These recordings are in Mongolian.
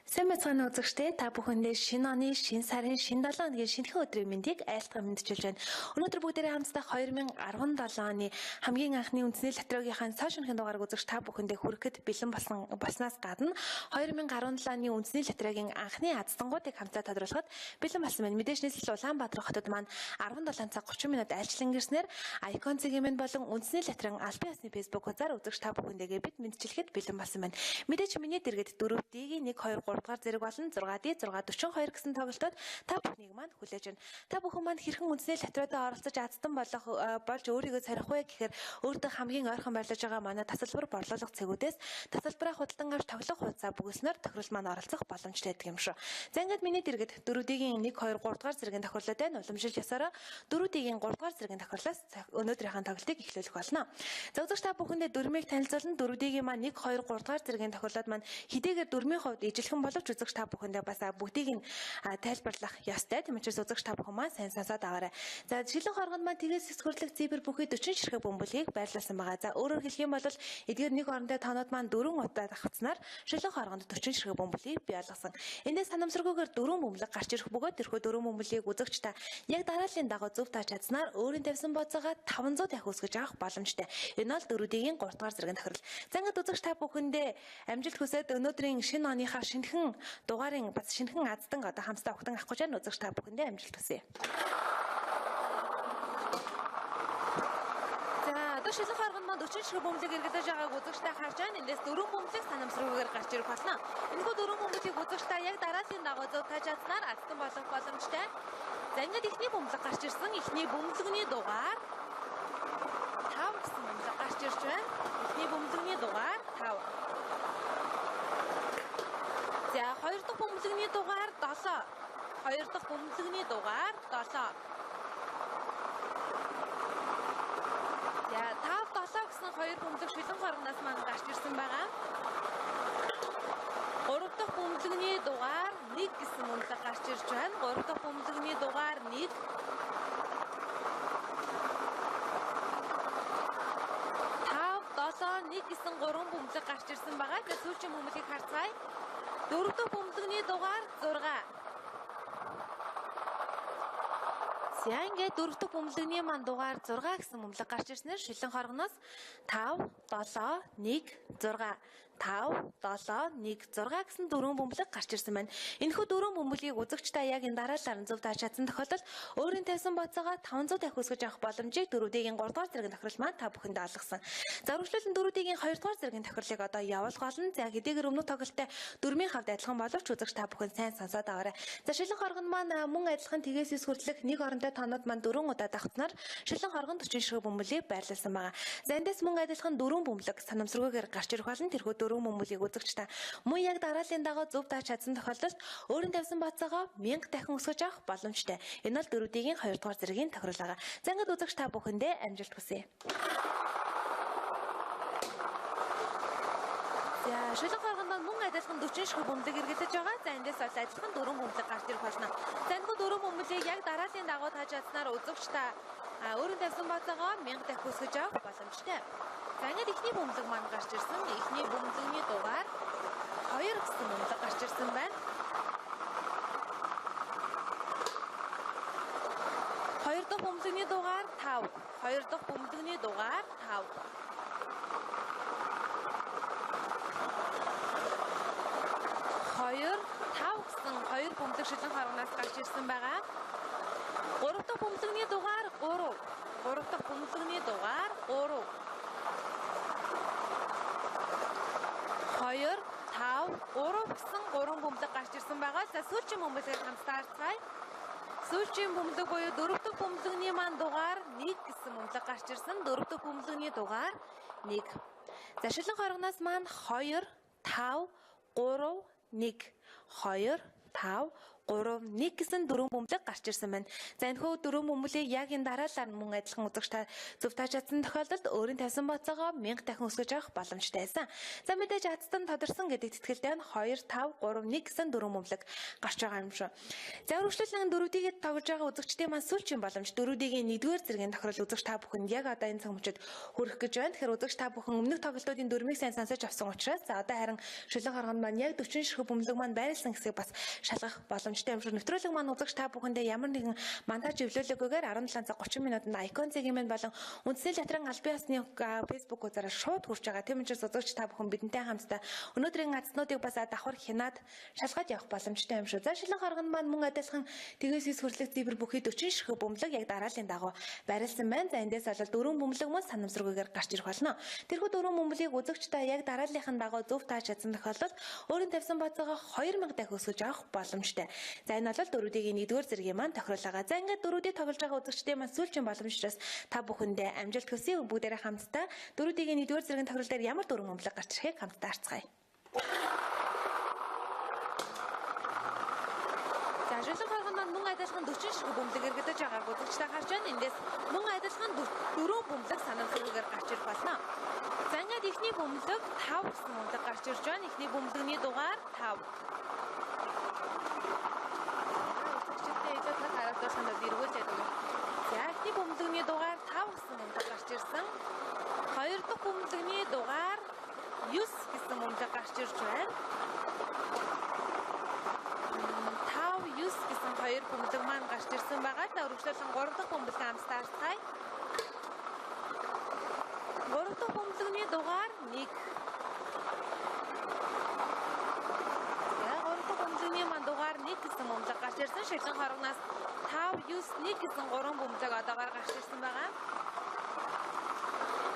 Сайн байцгаана үзэгчдээ, та бүхэндээ шинэ оны, шинэ сарын, шинэ 7 хоногийн шинэхэн өдрийн мэндийг айлтган мэндчилж байна. Өнөөдөр бүгдээрээ хамтдаа 2017 оны хамгийн анхны үндэсний лотерейгийнхаа цоо шинэхэн дугаарыг үзэгч та бүхэндээ хүрэхэд бэлэн болсон болсноос гадна 2017 оны үндэсний лотерейгийн анхны азтангуудыг хамтдаа тодруулахад бэлэн болсон байна. Мэдээж нийслэл Улаанбаатар хотод маань 17 цаг 30 минут айлчлан гэрснээр Icon цэгийн мэнд болон үндэсний лотерейн албан ёсны Facebook хуудасаар үзэгч та бүхэндээ бид мэдчилэхэд бэлэн болсон байна. Мэдээж миний дэргэд 4D-ийн 1 2 3 дугаар зэрэг болон 6D 642 гэсэн тоглолтод та бүхнийг маань хүлээж байна. Та бүхэн маань хэрхэн үндэсний лотерейд оролцож азтан болох болж өөрийгөө сорих вэ гэхээр өөртөө хамгийн ойрхон байрлаж байгаа манай тасалбар борлуулах цэгүүдээс тасалбараа худалдан авч тоглох хуудасаа бүгэлснээр тохирол маань оролцох боломжтой байдаг юм шүү. За ингээд миний дэргэд 4D-ийн 1 2 3 дугаар зэргийн тохирлоод байна. Уламжлал ёсороо 4D-ийн 3 дугаар зэргийн тохирлоос өнөөдрийнхөө тоглолтыг эхлүүлэх болно. За үзэгч та бүхэндээ дөрмийг танилцуулна. 4D-ийн маань 1 2 3 дугаар зэргийн тохирлоод маань хэдийгээр дөрмийн хувьд ижилхэн боловч үзэгч та бүхэндээ бас бүгдийг нь тайлбарлах ёстой. Тийм учраас үзэгч та бүхэн маань сайн сонсоод аваарай. За шилэн хоргонд маань тэгээс сэсгүрлэг зибэр бүхий 40 ширхэг бөмбөлгийг байрлуулсан байгаа. За өөрөөр хэлэх юм бол эдгээр нэг оронтой тоонууд маань дөрвөн удаа давхцсанаар шилэн хоргонд 40 ширхэг бөмбөлгийг бий болгосон. Эндээс санамсаргүйгээр дөрвөн бөмбөлөг гарч ирэх бөгөөд тэрхүү дөрвөн бөмбөлгийг үзэгч та яг дарааллын дагуу зөв тааж чадсанаар өөрийн тавьсан боцоогоо 500 дахь үүсгэж авах боломжтой. Энэ бол 4D-ийн 3 дугаар зэргийн тохирол. За ингээд үзэгч та бүхэндээ амжилт хүсээд өнөөдрийн шинэ оныхаа шинэхэн дугаарын бас шинэхэн азтан одоо хамтдаа ухтан авах гэж байна. Үзэгч та бүхэндээ амжилт хүсье. За одоо шилэн хоргонд маань 40 ширхэг бөмбөлөг эргэлдэж байгааг үзэгч та харж байна. Эндээс дөрвөн бөмбөлөг санамсаргүйгээр гарч ирэх болно. Энэхүү дөрвөн бөмбөлгийг үзэгч та яг дарааллын дагуу зөв тааж чадсанаар азтан болох боломжтой. За ингээд эхний бөмбөлөг гарч ирсэн. Эхний бөмбөлөгний дугаар 5 гэсэн бөмбөлөг гарч ирж байна. Эхний бөмбөлөгний дугаар 5. За хоёр дахь бөмбөлөгний дугаар 7. Хоёр дахь бөмбөлөгний дугаар 7. За 5 7 гэсэн хоёр бөмбөлөг шилэн хоргоноос маань гарч ирсэн байгаа. Гурав дахь бөмбөлөгний дугаар 1 гэсэн бөмбөлөг гарч ирж байна. Гурав дахь бөмбөлөгний дугаар 1. 5 7 1 гэсэн гурван бөмбөлөг гарч ирсэн байгаа. За сүүлийн бөмбөлгийг харцгаая. Дөрөв дэх бөмбөлөгний дугаар 6. За ингээд дөрөв дэх бөмбөлөгний маань дугаар 6 гэсэн бөмбөлөг гарч ирснээр шилэн хоргоноос 5 7 1 6 5 7 1 6 гэсэн дөрвөн бөмбөлөг гарч ирсэн байна. Энэхүү дөрвөн бөмбөлгийг үзэгч та яг энэ дараалалаар зөв тааж чадсан тохиолдолд өөрийн тавьсан боцоогоо 500 дахь үүсгэж авах боломжийг 4D-ийн 3 дугаар зэргийн тохирол маань та бүхэндээ олгосон. За үргэлжлүүлэн 4D-ийн 2 дугаар зэргийн тохирлыг одоо явуулах болно. За хэдийгээр өмнөх тоглолттой дөрмийн хавд адилхан боловч үзэгч та бүхэн сайн сонсоод аваарай. За шилэн хоргонд маань мөн адилхан тэгээс 9 хүртэлх нэг оронтой тоонууд маань дөрвөн удаа давхцсанаар шилэн хоргонд 40 ширхэг бөмбөлийг байрлуулсан байгаа. За эндээс мөн адилхан дөрвөн бөмбөлөг санамсаргүйгээр гарч ирэх болно. Тэрхүү дөрвөн бөмбөлгийг үзэгч та мөн яг дарааллын дагуу зөв тааж чадсан тохиолдолд өөрийн тавьсан боцоогоо 1000 дахин өсгөж авах боломжтой. Энэ бол 4D-ийн 2 дугаар зэргийн тохирол байгаа. За ингээд үзэгч та бүхэндээ амжилт хүсье. За шилэн хоргонд маань мөн адилхан 40 ширхэг бөмбөлөг эргэлдэж байгаа. За эндээс бол адилхан дөрвөн бөмбөлөг гарч ирэх болно. За энэхүү дөрвөн бөмбөлгийг яг дарааллын дагуу тааж чадсанаар үзэгч та өөрийн тавьсан боцоогоо 1000 дахин өсгөж авах боломжтой. За ингээд эхний бөмбөлөг маань гарч ирсэн. Эхний бөмбөлөгний дугаар 2 гэсэн бөмбөлөг гарч ирсэн байна. Хоёр дахь бөмбөлөгний дугаар 5. Хоёр дахь бөмбөлөгний дугаар 5. 2 5 гэсэн хоёр бөмбөлөг шилэн хоргоноос гарч ирсэн байгаа. Гурав дахь бөмбөлөгний дугаар 3. Гурав дахь бөмбөлөгний дугаар 3. 2 5 3 гэсэн гурван бөмбөлөг гарч ирсэн байгаа. За сүүлчийн бөмбөлөгийг хамтдаа харцгаая. Сүүлчийн бөмбөлөг буюу дөрөв дэх бөмбөлөгний маань дугаар 1 гэсэн бөмбөлөг гарч ирсэн. Дөрөв дэх бөмбөлөгний дугаар 1. За шилэн хоргоноос маань 2 5 3 1 2 5 3 1 гэсэн дөрвөн бөмбөлөг гарч ирсэн байна. За энэхүү дөрвөн бөмбөлийг яг энэ дараалал мөн адилхан үзэгч та зөв тааж чадсан тохиолдолд өөрийн тавьсан бацаагаа 1000 дахин өсгөж авах боломжтой байсан. За мэдээж азтан тодорсон гэдэг тэтгэлтэй нь 2 5 3 1 гэсэн дөрвөн бөмбөлөг гарч байгаа юм шүү. За үргэлжлүүлэн дөрөвдийгээ тоглож байгаа үзэгчдийн маань сүүлчийн боломж дөрөвдийгийн 1-р зэргийн тохирол үзэгч та бүхэнд яг одоо энэ цаг мөчид хүрэх гэж байна. Тэгэхээр үзэгч та бүхэн өмнөх тоглолтуудын дөрмийг сайн сонсож авсан учраас за одоо харин шүлэг хоргонд маань яг 40 ширхэг бөмбөлөг маань байрлсан гэсийг бас шалгах боломжтой юм шиг. Нэвтрүүлэг маань үзэгч та бүхэндээ ямар нэгэн монтаж эвлүүлэггүйгээр 17 цаг 30 минутанд Icon цэгийн маань болон үндэсний театрын албан ёсны Facebook хуудасаараа шууд хүрч байгаа. Тийм учраас үзэгч та бүхэн бидэнтэй хамтдаа өнөөдрийн азтнуудыг бас давхар хянаад шалгаж явах боломжтой юм шүү. За шилэн хоргонд маань мөн адилхан тэгээс 9 хүртэлх зибэр бүхий 40 ширхэг бөмбөлөг яг дараалын дагуу байрлсан байна. За эндээс бол дөрвөн бөмбөлөг мөн санамсаргүйгээр гарч ирэх болно. Тэрхүү дөрвөн бөмбөлгийг үзэгч та яг дарааллынхын дагуу зөв тааж чадсан тохиолдолд өөрийн тавьсан бацаагаа 2000 дахин өсгөж авах боломжтой. За энэ бол дөрүүдийн 1-р зэргийн маань тохирол байгаа. За ингээд дөрүүдийг тоглож байгаа үзэгчдийн маань сүүлчийн боломж учраас та бүхэндээ амжилт хүсье. Бүгдээрээ хамтдаа дөрүүдийн 1-р зэргийн тохирол дээр ямар дөрвөн бөмбөлөг гарч ирэхийг хамтдаа харцгаая. За шүлэг хоргон маань мөн адилхан 40 ширхэг бөмбөлөг эргэлдэж байгааг үзэгчдээ харж байна. Эндээс мөн адилхан дөрвөн бөмбөлөг санамсаргүйгээр гарч ирэх болно. За ингээд эхний бөмбөлөг 5 гэсэн бөмбөлөг гарч ирж байна. Эхний бөмбөлөгний дугаар 5. Үзэгчдээ илүү тод харагдуулахын тулд эргүүлээд өгье. За эхний бөмбөлөгний дугаар 5 гэсэн бөмбөлөг гарч ирсэн. Хоёр дахь бөмбөлөгний дугаар 9 гэсэн бөмбөлөг гарч ирж байна. 5 9 гэсэн хоёр бөмбөлөг маань гарч ирсэн байгаа. За үргэлжлүүлэн 3 дахь бөмбөлөг хамтдаа харцгаая. 3 дахь бөмбөлөгний дугаар 1. За 3 дахь бөмбөлөгний маань дугаар 1 гэсэн бөмбөлөг гарч ирсэн. Шилэн хоргоноос 5 9 1 гэсэн 3 бөмбөлөг одоогоор гарч ирсэн байгаа.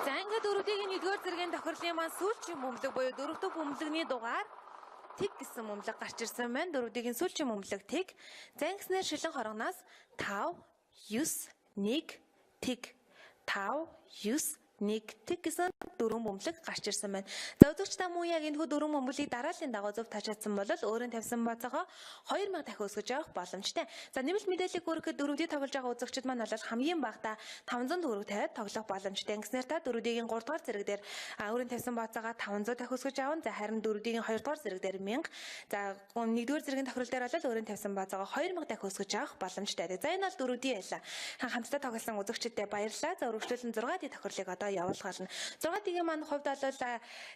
За ингээд дөрөвдийн 1-р зэргийн тохирлын маань сүүлчийн бөмбөлөг буюу 4 дахь бөмбөлөгний дугаар тэг гэсэн бөмбөлөг гарч ирсэн байна. Дөрөвдийн сүүлчийн бөмбөлөг тэг. За ингэснээр шилэн хоргоноос 5 9 1 тэг 5 9 1 тэг гэсэн дөрвөн бөмбөлөг гарч ирсэн байна. За үзэгч та мөн яг энэхүү дөрвөн бөмбөлийг дарааллын дагуу зөв тааж чадсан бол өөрийн тавьсан бацаагаа 2000 дахин өсгөж авах боломжтой. За нэмэлт мэдээллийг хүргэхэд дөрөвдийг тоглож байгаа үзэгчид маань бол хамгийн багадаа 500 төгрөг тавиад тоглох боломжтой. Ингэснээр та дөрөвдийн 3 дугаар зэрэг дээр өөрийн тавьсан бацаагаа 500 дахин өсгөж авна. За харин дөрөвдийн 2 дугаар зэрэг дээр 1000. За 1-р зэргийн тохирол дээр бол өөрийн тавьсан бацаагаа 2000 дахин өсгөж авах боломжтой. За энэ бол дөрөвдийн байлаа. Хамтдаа тоглосон үзэгчдэд баярлалаа. За үргэлжлүүлэн 6 дэх тохирлыг одоо явуулгаална. 6 дэгийн маань хувьд бол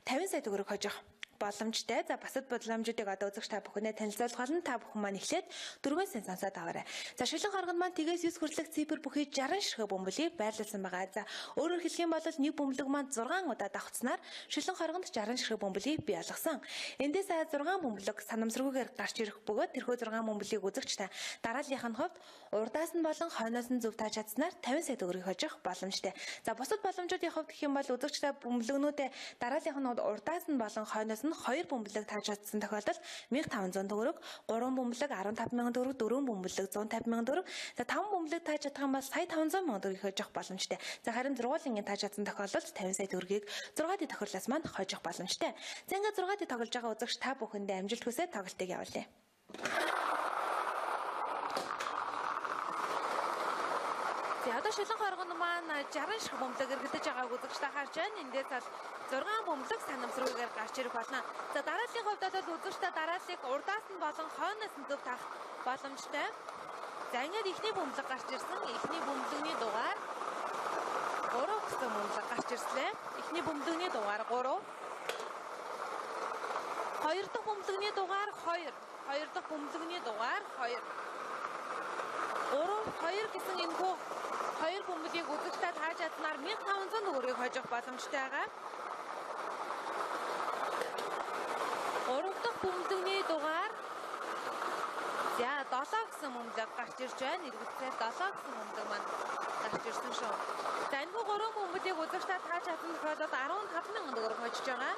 50 сая төгрөг хожих боломжтой. За басад бодломжуудыг одоо үзэгч та бүхэндээ танилцуулах та бүхэн маань эхлээд 4 сайн сонсоод аваарай. За шилэн хоргонд маань тэгээс 9 хүртэлх цифр бүхий 60 ширхэг бөмбөлийг байрлуулсан байгаа. За өөрөөр хэлэх юм бол нэг бөмбөлөг маань 6 удаа давхцсанаар шилэн хоргонд 60 ширхэг бөмбөлийг бий болгосон. Эндээс 6 бөмбөлөг санамсаргүйгээр гарч ирэх бөгөөд тэрхүү 6 бөмбөлийг үзэгч та дарааллынх нь хувьд урдаас нь болон хойноос нь зөв тааж чадсанаар 50 сая төгрөгийг хожих боломжтой. За бусад боломжуудын хувьд гэх юм бол үзэгч та бөмбөлгнүүдээ дарааллынх нь урдаас нь болон хойноос нь 2 бөмбөлөг тааж чадсан тохиолдолд 1500 төгрөг, 3 бөмбөлөг 15000 төгрөг, 4 бөмбөлөг 150,000 төгрөг. За 5 бөмбөлөг тааж чадах юм бол сая 500,000 төгрөгийг хожих боломжтой. За харин 6-ын тааж чадсан тохиолдолд 50 сая төгрөгийг 6 дэх тохиолдлоос маань хожих боломжтой. За ингээд 6 дэх тоглож байгаа үзэгч та бүхэндээ амжилт хүсээд тоглолтыг явуулъя. За одоо шилэн хоргон маань 60 ширхэг бөмбөлөг эргэлдэж байгааг үзэгч та харж байна. Эндээс бол 6 бөмбөлөг санамсаргүйгээр гарч ирэх болно. За дарааллын хувьд бол үзэгч та дарааллыг урдаас нь болон хойноос нь зөв таах боломжтой. За ингээд эхний бөмбөлөг гарч ирсэн. Эхний бөмбөлөгний дугаар 3 гэсэн бөмбөлөг гарч ирслээ. Эхний бөмбөлөгний дугаар 3. Хоёр дахь бөмбөлөгний дугаар 2. Хоёр дахь бөмбөлөгний дугаар 2. 3 2 гэсэн энэхүү хоёр бөмбөлийг үзэгч та тааж чадсанаар 1500 төгрөгийг хожих боломжтой байгаа. 3 дахь бөмбөлөгний дугаар за 7 гэсэн бөмбөлөг гарч ирж байна. Эргэлзээр 7 гэсэн бөмбөлөг маань гарч ирсэн шүү. За энэхүү 3 бөмбөлийг үзэгч та тааж чадсан тохиолдолд 15000 төгрөг хожиж байгаа.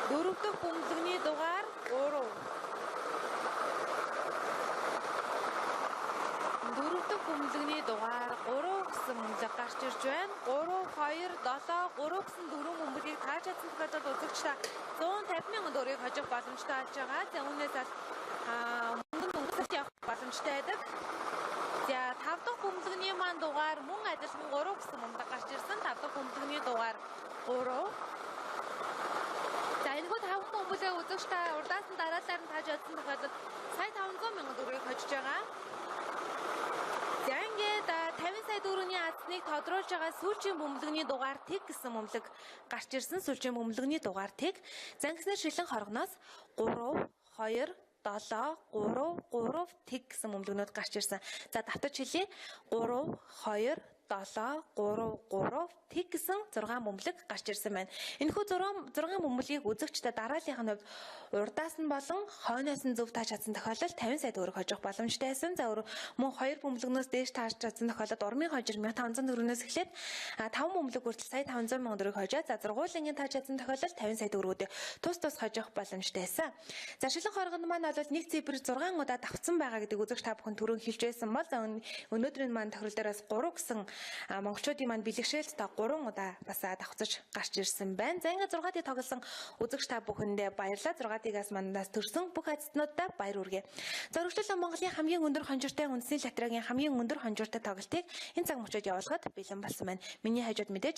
4 дахь бөмбөлөгний дугаар 3. 4 дахь бөмбөлөгний дугаар 3 гэсэн бөмбөлөг гарч ирж байна. 3 2 7 3 гэсэн дөрвөн бөмбөгийг тааж чадсан тохиолдолд үзэгч та 150 мянган төгрөгийг хожих боломжтой болж байгаа. За үүнээс бол мөнгөнд өнгөсөлт явах боломжтой байдаг. За 5 дахь бөмбөлгөний маань дугаар мөн адилхан 3 гэсэн бөмбөлөг гарч ирсэн. 5 дахь бөмбөлгөний дугаар 3. За энэхүү 5 бөмбөлөг үзэгч та урдаас нь дараалалаар нь тааж чадсан тохиолдолд сая 500 мянган төгрөгийг хожиж байгаа. За ингээд 50 сая төгрөгийн азтныг тодруулж байгаа сүүлчийн бөмбөлгөний дугаар тэг гэсэн бөмбөлөг гарч ирсэн. Сүүлчийн бөмбөлгөний дугаар тэг. За ингэснээр шилэн хоргоноос 3 2 7 3 3 тэг гэсэн бөмбөлгөнүүд гарч ирсэн. За давтаж хэлье. 3 2 7 3 3 тэг гэсэн 6 бөмбөлөг гарч ирсэн байна. Энэхүү 6 бөмбөлгийг үзэгчдээ дарааллынх нь хувьд урдаас нь болон хойноос нь зөв тааж чадсан тохиолдолд 50 сая төгрөг хожих боломжтой байсан. За мөн 2 бөмбөлгнөөс дээш тааж чадсан тохиолдолд урмын хожир 1500 төгрөгнөөс эхлээд 5 бөмбөлөг хүртэл сая 500 мянган төгрөг хожоо. За зургуулангийн тааж чадсан тохиолдолд 50 сая төгрөгүүдээ тус тус хожих боломжтой байсан. За шилэн хоргонд маань бол нэг цифр 6 удаа давтсан байгаа гэдэг үзэгч та бүхэн түрүүн хэлж байсан бол өнөөдрийн маань тохирол дээр бас 3 гэсэн монголчуудын маань бэлэгшээлт та 3 удаа бас давхцаж гарч ирсэн байна. За ингээд 6-ыг тоглосон үзэгч та бүхэндээ баярлалаа. 6-аас манаас төрсэн бүх азтнуудаа баяр хүргэе. За үргэлжлэн Монголын хамгийн өндөр хонжиртай үндэсний лотерейгийн хамгийн өндөр хонжиртай тоглолтыг энэ цаг мөчид явуулахад бэлэн болсон байна. Миний хажууд мэдээж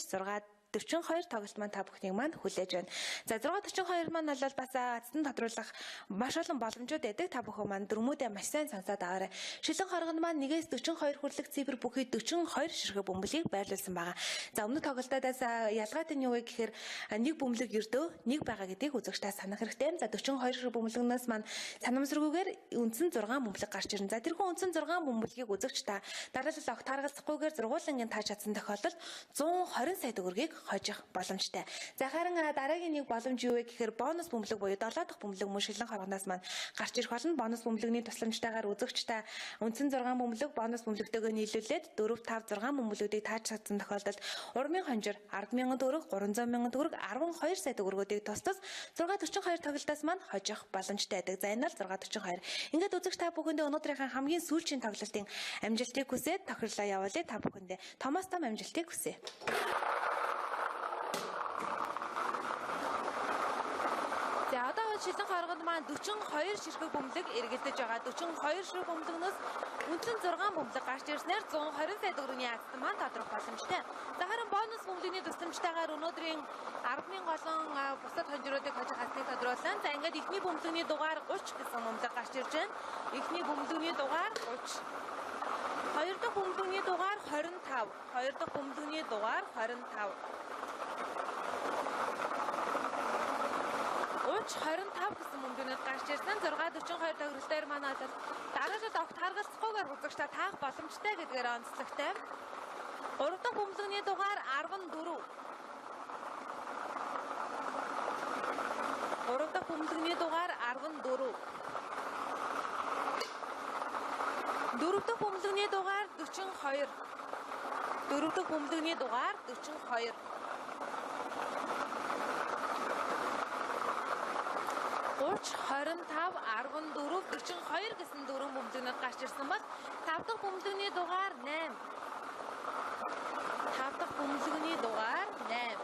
6:42 тоглолт маань та бүхнийг маань хүлээж байна. За 6:42 маань бол бас азтан тодруулах маш олон боломжууд байдаг. Та бүхэн маань дөрмүүдээ маш сайн сонсоод аваарай. Шилэн хоргонд маань 1-ээс 42 хүртэлх цифр бүхий 42 ширхэг бөмбөлгийг байрлуулсан байгаа. За өмнөх тоглолтоодаас ялгаатай нь юу вэ гэхээр нэг бөмбөлөг ердөө нэг байгаа гэдгийг үзэгчдээ санах хэрэгтэй. За 42 ширхэг бөмбөлгнөөс маань санамсаргүйгээр үндсэн 6 бөмбөлөг гарч ирнэ. За тэрхүү үндсэн 6 бөмбөлгийг үзэгч та дараалал огт харгалзахгүйгээр зургуулангийн тааж чадсан тохиолдолд 120 сая төгрөгийг хожих боломжтой. За харин дараагийн нэг боломж юу вэ гэхээр бонус бөмбөлөг буюу 7 дахь бөмбөлөг мөн шилэн хоргоноос маань гарч ирэх болно. Бонус бөмбөлөгний тусламжтайгаар үзэгч та үндсэн 6 бөмбөлөг бонус бөмбөлөгтэйгөө нийлүүлээд 4 5 6 бөмбөлгүүдийг тааж чадсан тохиолдолд урмын хонжир 10,000 төгрөг, 300,000 төгрөг, 12 сая төгрөгүүдийг тус тус 6:42 тоглолтоос маань хожих боломжтой байдаг. За энэ бол 6:42. Ингээд үзэгч та бүхэндээ өнөөдрийнхээ хамгийн сүүлчийн тоглолтын амжилтыг хүсээд тохирлоо явуулъя. Та бүхэндээ томоос том амжилтыг хүсье. За одоо шилэн хоргонд маань 42 ширхэг бөмбөлөг эргэлдэж байгаа. 42 ширхэг бөмбөлгнөөс үндсэн 6 бөмбөлөг гарч ирснээр 120 сая төгрөгийн азтан маань тодрох боломжтой. За харин бонус бөмбөлөгний тусламжтайгаар өнөөдрийн 10,000 голон бусад хонжируудыг хожих азтыг тодруулсан. За ингээд эхний бөмбөлөгний дугаар 30 гэсэн бөмбөлөг гарч ирж байна. Эхний бөмбөлөгний дугаар 30. Хоёр дахь бөмбөлөгний дугаар 25. Хоёр дахь бөмбөлөгний дугаар 25. 25 гэсэн бөмбөгнүүд гарч ирсэн. 6:42 төгрөл дээр манай бол дараалал огт харгалзахгүйгээр үзэгчдээ таах боломжтой гэдгээр онцлогтой. 3 дахь бөмбөлгөний дугаар 14. 3 дахь бөмбөлгөний дугаар 14. 4 дахь бөмбөлгөний дугаар 42. 4 дахь бөмбөлгөний дугаар 42. 30, 25, 14, 42 гэсэн дөрвөн бөмбөлгнүүд гарч ирсэн бол 5 дахь бөмбөлгөний дугаар 8. 5 дахь бөмбөлгөний дугаар 8.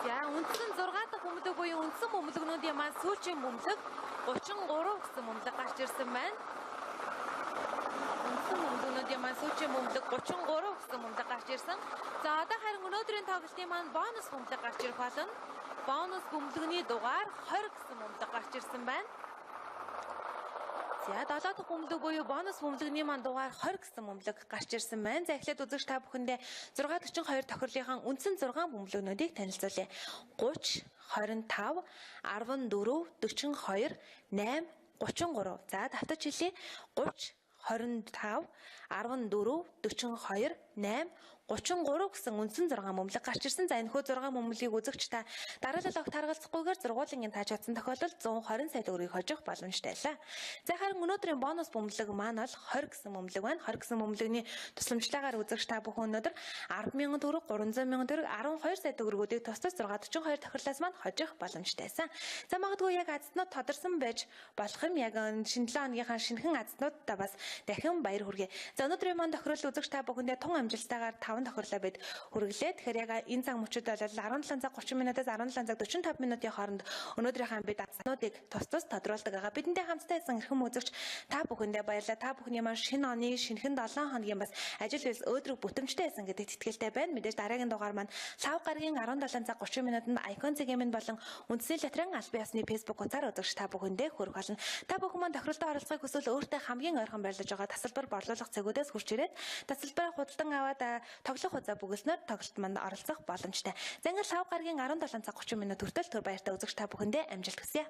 За үндсэн 6 дахь бөмбөлөг буюу үндсэн бөмбөлгнүүдийн маань сүүлчийн бөмбөлөг 33 гэсэн бөмбөлөг гарч ирсэн байна. Үндсэн бөмбөлгнүүдийн маань сүүлчийн бөмбөлөг 33 гэсэн бөмбөлөг гарч ирсэн. За одоо харин өнөөдрийн тоглолтын маань бонус бөмбөлөг гарч ирэх болно. Бонус бөмбөлгөний дугаар 20 гэсэн бөмбөлөг гарч ирсэн байна. За 7 дахь бөмбөлөг буюу бонус бөмбөлгөний маань дугаар 20 гэсэн бөмбөлөг гарч ирсэн байна. За эхлээд үзэгч та бүхэндээ 6:42 тохирлынхаа үндсэн 6 бөмбөлгнүүдийг танилцуулъя. 30, 25, 14, 42, 8, 33. За давтаж хэлье. 30, 25, 14, 42, 8 33 гэсэн үндсэн 6 бөмбөлөг гарч ирсэн. За, энэхүү 6 бөмбөлгийг үзэгч та дараалал огт харгалзахгүйгээр зургуулын тааж чадсан тохиолдолд 120 сая төгрөгийг хожих боломжтой байлаа. За, харин өнөөдрийн бонус бөмбөлөг маань бол 20 гэсэн бөмбөлөг байна. 20 гэсэн бөмбөлөгний тусламжтайгаар үзэгч та бүхэн өнөөдөр 10,000 төгрөг, 300,000 төгрөг, 12 сая төгрөгүүдийг тус тус 642 тохирлоос маань хожих боломжтой байсан. За, магадгүй яг азтнууд тодорсон байж болох юм. Яг шинэ 7 хоногийнхаа шинэхэн азтнуудаа бас дахин баяр хүргэе. За, өнөөдрийн маань тохирол үзэгч та бүхэндээ тун амжилттайгаар 5 тохирлоо бид хүргэлээ. Тэгэхээр яг энэ цаг мөчид бол 17 цаг 30 минутаас 17 цаг 45 минутын хооронд өнөөдрийнхаа бид азтнуудыг тус тус тодруулдаг байгаа. Бидэнтэй хамтдаа байсан эрхэм үзэгч та бүхэндээ баярлалаа. Та бүхний маань шинэ оны шинэхэн 7 хоногийн бас ажил үйлс өөдрөг бүтэмжтэй байсан гэдэгт итгэлтэй байна. Мэдээж дараагийн дугаар маань лав гарагийн 17 цаг 30 минутанд Icon цэгийн минь болон үндэсний лотерейн албан ёсны Facebook хуудасаар үзэгч та бүхэндээ хүрэх болно. Та бүхэн маань тохиролттой оролцохыг хүсвэл өөртөө хамгийн ойрхон байрлаж байгаа тасалбар борлуулах цэгүүдээс хурж ирээд тасалбараа худалдан аваад тоглох хугацаа бөглөснөөр тоглолт манд оролцох боломжтой. За, ингээд лав гарагийн 17 цаг 30 минут хүртэл түр баяртай үзэгч та бүхэндээ амжилт хүсье.